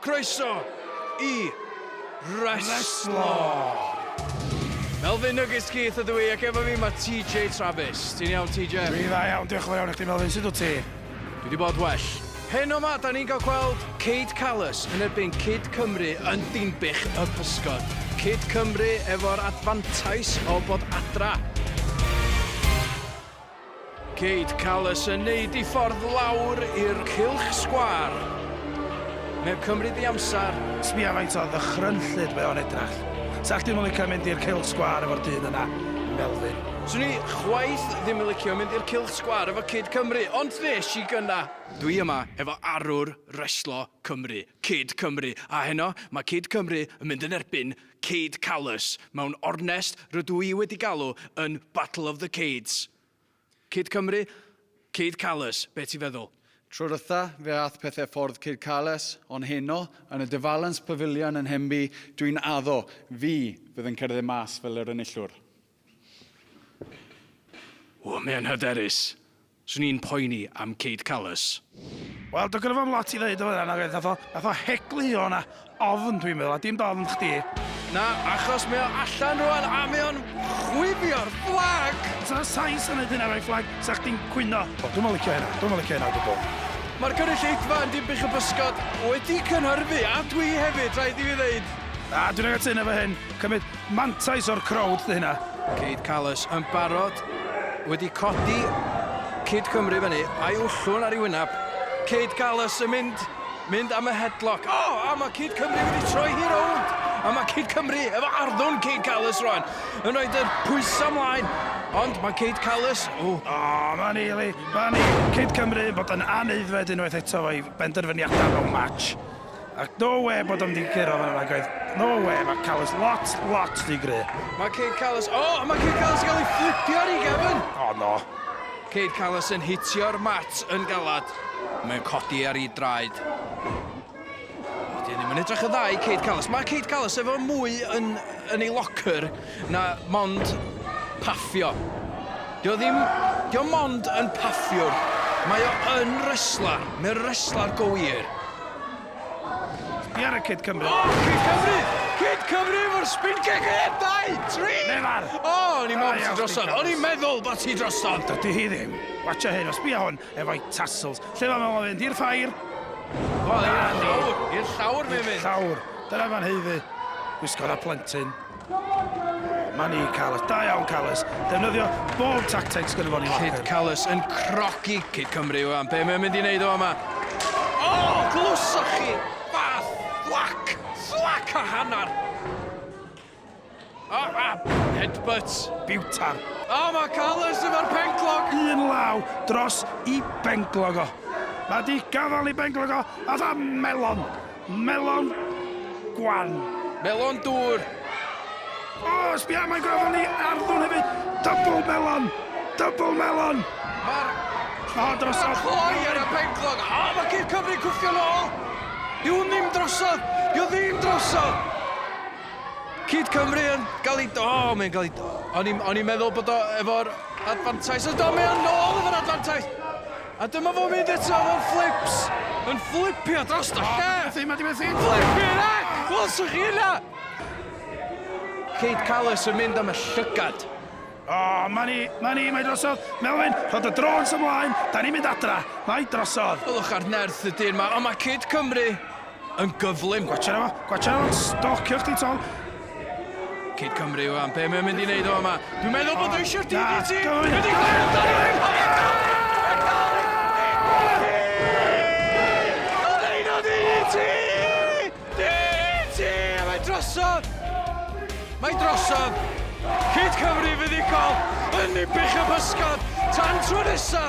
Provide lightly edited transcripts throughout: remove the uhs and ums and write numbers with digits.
Croeso i Reslo! Melvyn Nuggets Keith ydw i ac efo fi mae TJ Travis. Ti'n iawn TJ? Dwi dda iawn, diolch yn fawr iawn i chdi Melvyn, sut wyt ti? Dwi wedi bod well. Heno 'ma, da ni'n cael gweld Cade Callus yn erbyn Kid Cymru yn Dinbych y Pysgod. Kid Cymru efo'r adfantais o bod adra. Cade Callus yn neud i ffordd lawr i'r cylch sgwâr. Mae'n cymryd ei amser. Sbia faint o ddychrynllyd mae o'n edrach. Sa chdi'm yn licio mynd i'r cylch sgwâr efo'r dyn yna, Melvyn? Swn i chwaith ddim yn licio mynd i'r cylch sgwâr efo Kid Cymru, ond nes i gynna. Dwi yma efo arwr reslo Cymru, Kid Cymru, a heno mae Kid Cymru yn mynd yn erbyn Cade Callus mewn ornest rydw i wedi galw yn Battle of the Cades. Kid Cymru, Cade Callus, be ti'n feddwl? Tro dwytha, fe ath pethau ffordd Kid Callus, ond heno, yn y De Valence Pavilion yn Henby, dwi'n addo, fi fydd yn cerdded mas fel yr enillwr. O, mae o'n hyderus. Swn i'n poeni am Cade Callus. Wel, doedd gynno fo'm lot i ddeud o fan'na nag oedd? Nath o, nath o heglu o 'na ofn dwi'n meddwl, a dim d'ofn chdi. Na, achos mae o allan rwan a mae o'n chwifio'r fflag! Sa Sais yn neud hynna efo'i fflag, sa chdi'n cwyno. O, dwi'm yn licio hynna, dwi'm yn licio hynna o gwbwl. Mae'r gynulleidfa yn Dinbych y Bysgod wedi cynhyrfu, a dwi hefyd, rhaid i fi ddeud. Na, dwi'n anghytuno efo hyn. Cymryd mantais o'r crowd 'di hynna. Cade Callus yn barod wedi codi Kid Cymru fyny a'i wllwn ar ei wyneb. Cade Callus yn mynd, mynd am y headlock. O, oh, a mae Kid Cymru wedi troi hi rownd. A mae Kid Cymru efo arddwn Cade Callus rwan yn rhoi yr pwysau ymlaen. Ond mae Cade Callus... O, oh, mae'n eili, mae'n i. Kid Cymru yn bod yn anuddfed unwaith eto fo'i benderfyniadau mewn match. Ac no way bod o'm di curo fan'na nag oedd? No way, mae Callus lot, lot rhy gry. Mae Cade Callus... O! Oh, mae Cade Callus yn cael ei fflipio ar ei gefn! O, no. Cade Callus yn hitio'r mat yn galad. Mae'n codi ar ei draed. O, di ddim yn edrych yn dda i Cade Callus. Mae Cade Callus efo mwy yn, yn ei locker na mond paffio. Di o ddim... Di o mond yn paffiwr. Mae o yn wrestler. Mae'n wrestler go wir. Di ar y Kid Cymru. O, Kid Cymru! Kid Cymru efo'r spin kick! 1, 2, 3! Nefar! O, o'n i'n meddwl bod ti drosodd. O'n i'n meddwl bod ti drosodd. Dydy hi ddim. Watcha hyn, os bia hwn efo'i tassels. Lle mae'n meddwl fynd? I'r ffair? O, i'r llawr. I'r llawr mae'n mynd. Llawr. Dyna mae'n haeddu. Gwisgo 'tha plentyn. Manny Callus. Da iawn, Callus. Defnyddio bob tacteg sgynno fo yn ei Kid locker. Callus yn crogi Kid Cymru wan. Be mae'n mynd i wneud o yma? O, glwsoch chi! Fath! Thwac! Thwac a hanner! O, a headbutt. Biwtar. O, mae Callus efo'r penglog! Un law dros i benglog o. Mae di gafael i benglog o, fatha melon. Melon gwan. Melon dŵr. O, sbia, mae'n gofyn ni arddwn hefyd. Double melon. Double melon. Mae'r... O, drosodd. Mae'r cloi ar y penglog. O, mae Kid Cymru cwffio nôl. Dyw ddim drosodd. Dyw ddim drosodd. Kid Cymru yn gael ei... O, mae'n gael ei... O'n i'n meddwl bod o efo'r adfantais. Ond o, mae o'n nôl efo'r adfantais. A dyma fo'n mynd eto efo'r flips! Yn fflipio dros y lle! Methu, mae di methu! Flipping heck! Welsoch chi hynna? Cade Callus yn mynd am y llygad. O, mae ni, mae ni, mae drosodd. Melvyn, rhod y drones ymlaen, da ni'n mynd adra. Mae drosodd. Ylwch ar nerth y dyn ma, ond mae Kid Cymru yn gyflym. Gwatcha fo, gwatcha fo, stalkio chdi tol. Kid Cymru wan, be mae'n mynd i wneud o yma? Dwi'n meddwl bod o eisiau'r DDT! Na, Wedi DDT! DDT! Mae drosodd! Mae drosodd! Kid Cymru fuddugol yn Ninbych y Pysgod! Tan tro nesa!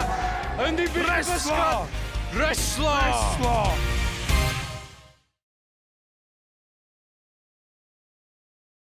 Yn Ninbych y Pysgod! Reslo! Reslo!